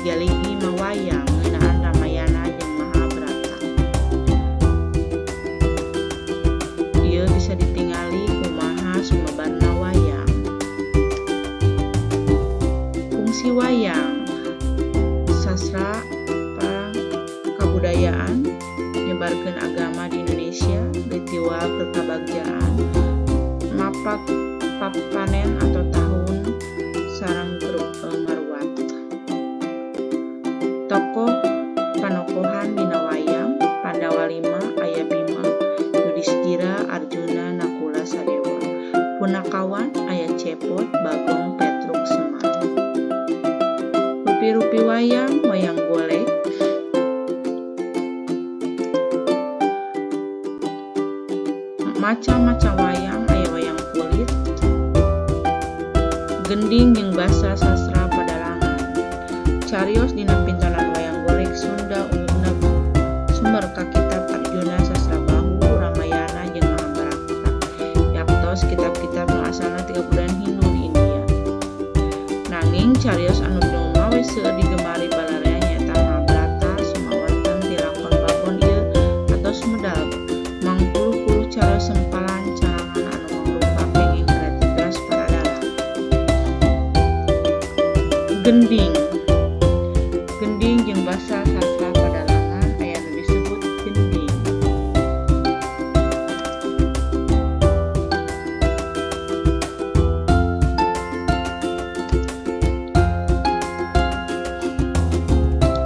Liga-ligi mawayang ngeunaan Ramayana jeung Mahabharata. Ieu bisa ditingali kumaha sumebarna wayang. Fungsi wayang sastra, kabudayaan, nyebarkeun agama di Indonesia, ritual kekabagjaan, mapak papanen atau tahun, sareng ngaruat. Tokoh panokohan dina wayang Pandawa Lima aya Bima, Yudistira, Arjuna, Nakula, Sadewa. Punakawan aya Cepot, Bagong, Petruk, Semar. Rupi-rupi wayang, wayang golek, macam-macam wayang aya wayang kulit, gending jeung basa sastra padalangan. Carios dina.